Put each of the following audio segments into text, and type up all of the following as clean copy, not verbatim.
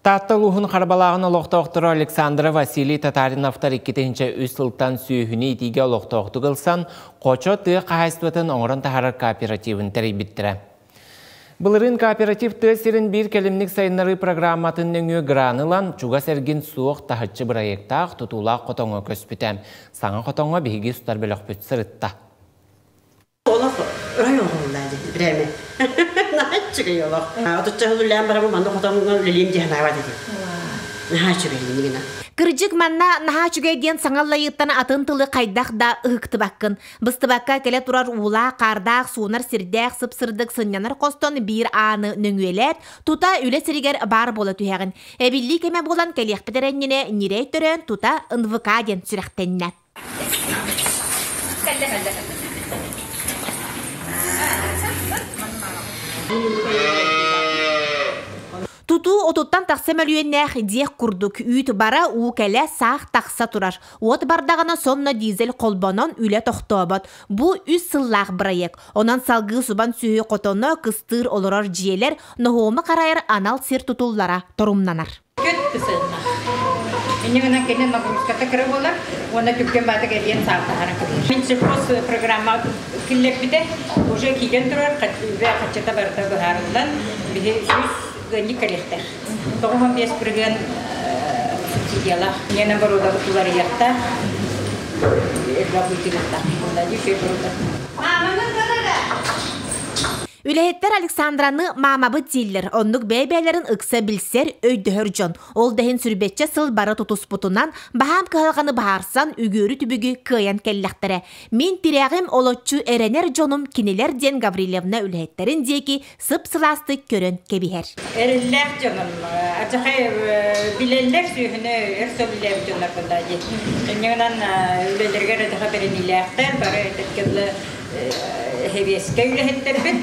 Таатта улууһун Харбалааҕын олохтоохторо Александра Василий Татариновтар 2003 сылтан сүөһүнү иитиигэ олохтоохтук ылсан, Хочо тыа хаһаайыстыбатын оҥорон таһаарар кооперативын тэрийбиттэрэ. Былырыын кооператив тыа сирин биир кэлимник сайыннарыы программатын нөҥүө граны ылан, чугас эргин суох таһыччы бырайыактаах тутуулаах хотоҥҥо көспүтэ. Саҥа хотоҥҥо биһиги устар бөлөхпүт сырытта. Олох рай оҥоһуллаа дии бирээмэ. Наһаа үчүгэй олох. Отучча сыл үлэлээн барабын манна хотоҥҥо үлэлиэм дии санаабат этим. Наһаа үчүгэй иннигинэ. Кырдьык манна наһаа үчүгэй диэн саҥа аллайыыттан атын тылы хайдах да ыһыктыбаккын. Быстыбакка кэлэ турар уулаах, хаардаах, суунар сирдээх, сып-сырдык сынньанар хостон биир ааны нөҥүөлээт, тута үлэ сиригэр баар буола түһэҕин. Эбиллии кэмэ буолан кэлиэхпит эрэ иннинэ ньирэй төрөөн тута НВК диэн сүрэхтэннэ. Тутуу отуттан тахса мөлүйүөннээх диэх курдук үүт бара, уу кэлэ, саах тахса турар. Уот бардаҕына сонно дизель холбонон үлэ тохтообот. Бу үс сыллаах бырайыак. Онон салгыы субан сүһү хотоно, кыстыыр олорор дьиэлэр, ноһуому харайар анал сир тутуллара торумнанар. Көт кысыыннах. Инньэ гынан кини нагрузката кыра буолар уонна түргэн баатык эбиэн саалтаһарын кыбыыр. Минсельхоз программа киллэрбитэ уже киирэн турар үбэ хаччата барыта быһаарыллан биһи сүүс ыанньык кэлиэхтээх. 95% субсидиялаах. Инньэ оборудование уларыйыахтаах. Элбэх ыытыахтаах. Мааманы көрөрө. Үлэһиттэр Александраны маамабыт дииллэр, оннук бэйэ-бэйэлэрин ыкса билсэр, өйдөһөр дьон. Ол да иһин сүрбэччэ сыл бары тутуспутунан, баһаам кыһалҕаны быһаарсан, үгүөрү түбүгү кыайан кэллэхтэрэ. Мин тирэҕим олоччу эрэнэр дьонум кинилэр диэн Гаврильевна үлэһиттэрин диэки сып-сылаастык көрөн кэбиһэр. Эрэллээх дьонум, ачахай билэллэр сүөһүнү өр сөбүлээбит дьоннор буолла дии. Инньэ гынан үлэлэригэр ачаха бэриниилээхтэр, бары этэргэ дылы Эһэбиэскэ үлэһиттэрбит.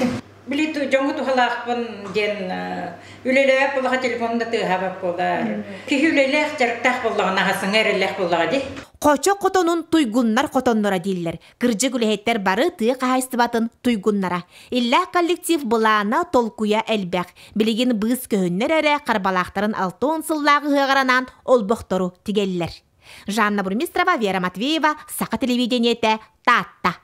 Били дьоҥҥо туһалаахпын диэн үлэлээбэт буоллаха телефон да тыаһаабат буолар. Киһи үлэлээх, дьарыктаах буоллаҕына аһасыҥа эрэллээх буоллаҕа дии. Хочо хотонун туйгуннар хотонноро дииллэр. Кырдьык үлэһиттэр бары тыа хаһаайыстыбатын туйгуннара. Иллээх коллектив былаана, толкуйа элбэх. Билигин быыс көһүннэр эрэ Харбалаахтарын 60 сыллаах ыһыаҕар анаан олбохтору тигэллэр. Жанна Бурмистрова, Вера Матвеева, Саха телевидениетэ, Таатта.